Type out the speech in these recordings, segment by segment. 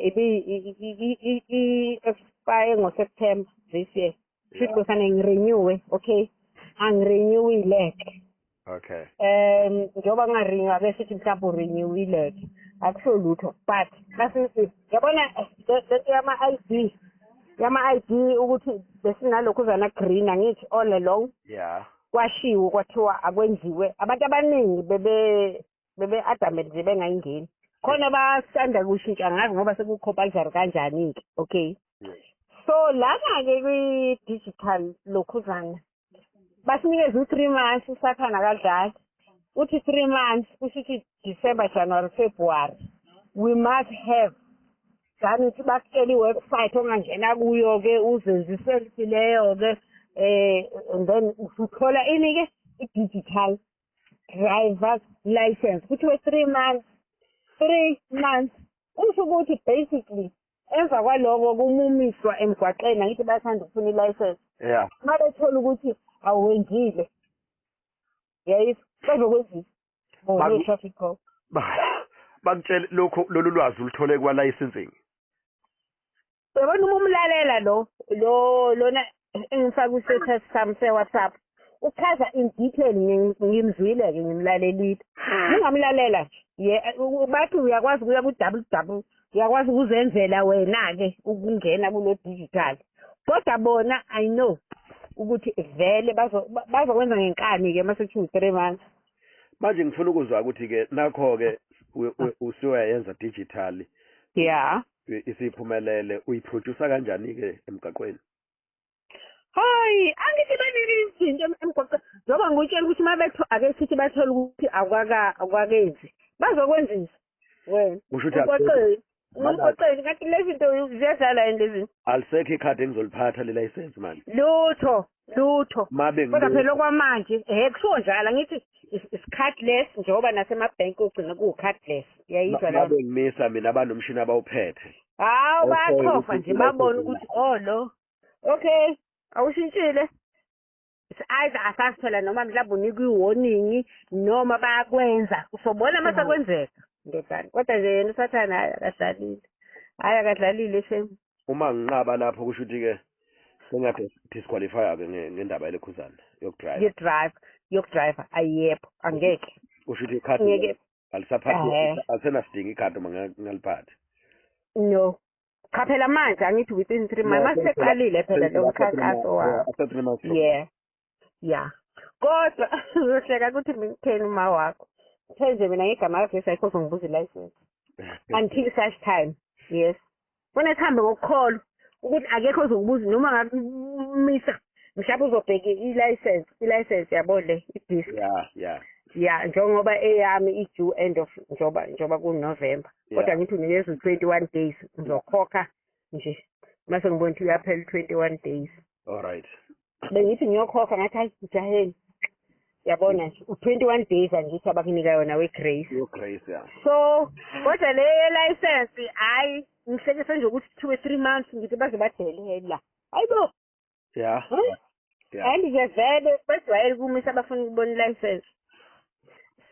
Ibi i-expire ngo-September this year. Futhi kufanele ngi-renew, okay? Angi-renewile-ke. Njengoba nginga-renew, ake sithi mhlawumbe u-renewile-ke, akusho lutho, but masithi yabona lento yama-ID, yama-ID, ukuthi besinalokhuzana green, angithi, all along. Kwashiwo kwathiwa akwenziwe. Abantu abaningi bebe adamant nje bengayingeni khona, basanda kushintsha, angazi ngoba seku-compulsory kanjani-ke, okay? So lana-ke kwi-digital lokhuzana basinikeza u-3 months. Usathana akadlali, uthi 3 months kusho ukuthi December, January, February, we must have done it. Bakutshela i-website ongangena kuyo-ke, uzenze i-selfie leyo-ke, and then usuthola ini-ke, i-digital driver's license. Kuthiwe 3 months, 3 months kusho ukuthi basically emva kwaloko kumumiswa emgwaqeni, angithi bayathanda ukufuna i-license, uma bethola ukuthi awuwenzile, yayizwa, bazokwenzisa bona traffic cop. Bakutshele lokho, lolu lwazi uluthole kwa-licensing? Uyabona, uma umlalela lo lona engifaka kwi-status sami se-WhatsApp, uchaza in detail. Ngimzwile-ke, ngimlalelile. Ungamlalela nje ye, bathi uyakwazi ukuya ku-WW, uyakwazi ukuzenzela wena-ke ukungena kulo digital, kodwa bona, I know ukuthi vele bazokwenza ngenkani-ke uma sekuthiwa 3 months. Manje ngifuna ukuzwa ukuthi-ke nakho-ke usuyayenza digital, isiphumelele, uyi-produce kanjani-ke emgaqweni? Hayi, angithi banike izinto emgwaqeni. Njengoba ngikutshela ukuthi uma betho, ake sithi bathola ukuthi awukakenzi, bazokwenzisa wena Kusho ukuthi emgwaqeni. Mana- Emgwaqeni, kanti lezi zinto ziyadlala yini lezi zinto? Alisekho ikhadi engizoliphatha le-license manje? Lutho, lutho. Mabe Kodwa phela okwamanje kushiwo njalo, angithi is cardless, njengoba nasemabhenki ugcina kuwu-cardless, uyayizwa leyo? Mabe ngimisa mina, abanomshini abawuphethe. Hawu, bayachofa ukuthi nje, babone ukuthi oh lo, okay, awushintshile. It's either asazi phela noma mhlawumbe unikwa i-warning noma bayakwenza, usobona uma sekwenzeka, ndodana. Kodwa nje yena usathane, hhayi, akadlalile, hhayi, akadlalile, shame. Uma nginqaba lapho, kusho ukuthi-ke sengiya-disqualify-ke ngendaba yelekhuzana yoku-drive? Yo-drive, yoku-drive, ayepho, angeke. Kusho ukuthi ikhadi Ngeke. alisaphathi? Alisenasidingo ikhadi uma ngingaliphathi? No cha, phela manje angithi within 3 months maseqalile phela lo mkhankaso wawo. After 3 months from Yeah, kodwa uzohleka ukuthi mina kutheni uma wakho uthe nje mina ngegama kaJesu ayikho uzongibuza ilayisensi until such time. Yes, funa sihambe ngokukholwa ukuthi akekho ozokubuza noma ngakumisa, mhlawumbe uzobheka ilayisensi, ilayisensi yabo le i-disc. Ya, njengoba eyami i-due end of njengoba ku-November, kodwa ngithi unikeza u-21 days, ngizokhokha nje mase ngibona ukuthi uyaphela u-21 days. All right. Bengithi ngiyokhokha, ngathi hayi, ngijaheni, yabona nje u-21 days angithi abakunika yona we-grace. Your grace, yeah. So kodwa le ye-license, hhayi, ngihlekise nje ukuthi kuthiwe 3 months, ngithi baze badele la, hayibo. Huh? Yeah. And nje vele bajwayele ukumisa, abafuna ukubona ilayisensi.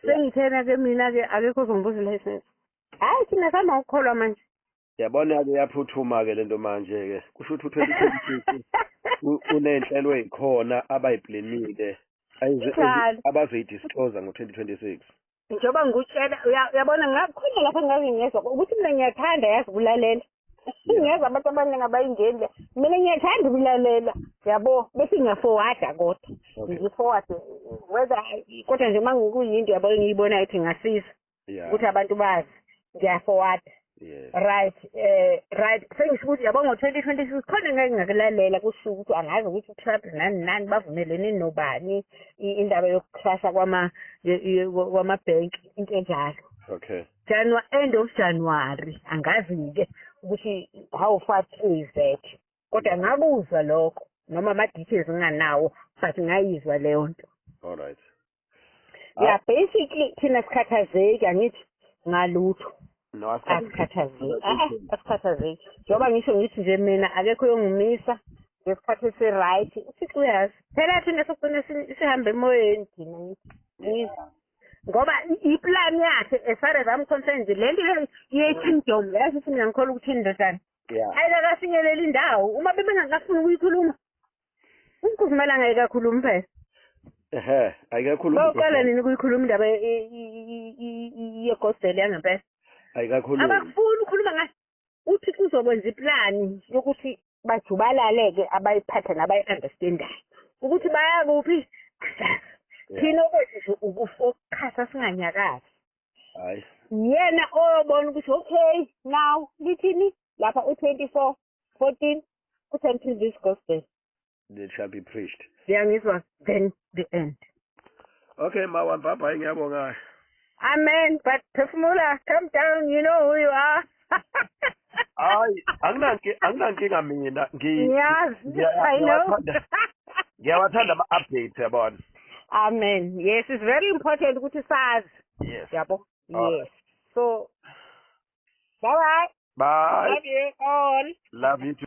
Sengithena-ke mina-ke akekho ozongibuza ilayisensi, hhayi, thina sama ukukholwa manje. Yabona-ke, iyaphuthuma-ke lento manje-ke, kusho ukuthi u-2026 uney'nhlelo ey'khona abayiplanile Njalo. abazoyi-disclose ngo-2026. Njengoba ngikutshela, uyabona, ngakhona lapho ngake ngezwa ukuthi mina ngiyathanda, yazi, ukulalela. Ngiyeza abantu abaningi abayingeni le, mina ngiyathanda ukulalela, yabo, bese ngiya-forwarda, kodwa ngi-forward whether, kodwa nje uma ngikuyinto, yabo, engiyibonayo ukuthi ingasiza ukuthi abantu bazi, ngiya-forwarda. Right, right, sengisho ukuthi yabo ngo-2026 khona ngeke ngakulalela kusho ukuthi angazi ukuthi uTrump nani nani bavumelene nobani, indaba yoku-crasha kwamabhenki, into enjalo. January, end of January, angazi-ke ukuthi how far true is that, kodwa ngakuzwa lokho, noma ama-details nginganawo, but ngayizwa leyo nto. All right. Yeah, basically thina sikhathazeki, angithi, ngalutho. No. Asikhathazeki, asikhathazeki, njengoba ngisho ngithi nje mina akekho uyongimisa ngesikhathi esi-right. Uthixo uyazi phela, thina sogcina sihambe emoyeni thina, ngithi. Ngoba iplan yakhe, as far as I'm concerned, le nto ye-kingdom, yazi ukuthi mina ngikholwa ukuthi indodana ayikakafinyelela indawo uma bebengakafuni ukuyikhuluma. Umkhuzumela ngayikakhulumi phela. Ehhe, ayikakhulumi. Bawuqala nini ukuyikhuluma indaba ye-gospel yangempela? Ayikakhulumi. Abakufuni ukukhuluma ngayo. Uthi uzokwenza iplani yokuthi bajubalale-ke abayiphatha nabayi-understandayo ukuthi bayakuphi, asazi. Thina okwethu nje ukufokhasa, singanyakazi. Hayi. Yena oyobona ukuthi okay, now lithini lapha u-24:14, uthi until this gospel it shall be preached. Ngiyangizwa, then the end. Okay, mawa, bye bye, ngiyabonga. Amen. But phefumula, calm down, you know who you are. Hayi, anginankinga mina. Ngiyazi, I know. Ngiyawathanda ama-updates, yabona. Amen. Yes, it's very important ukuthi sazi. Yes. Yabo. All Yes, so bye bye. Bye. Love you all. Love you too.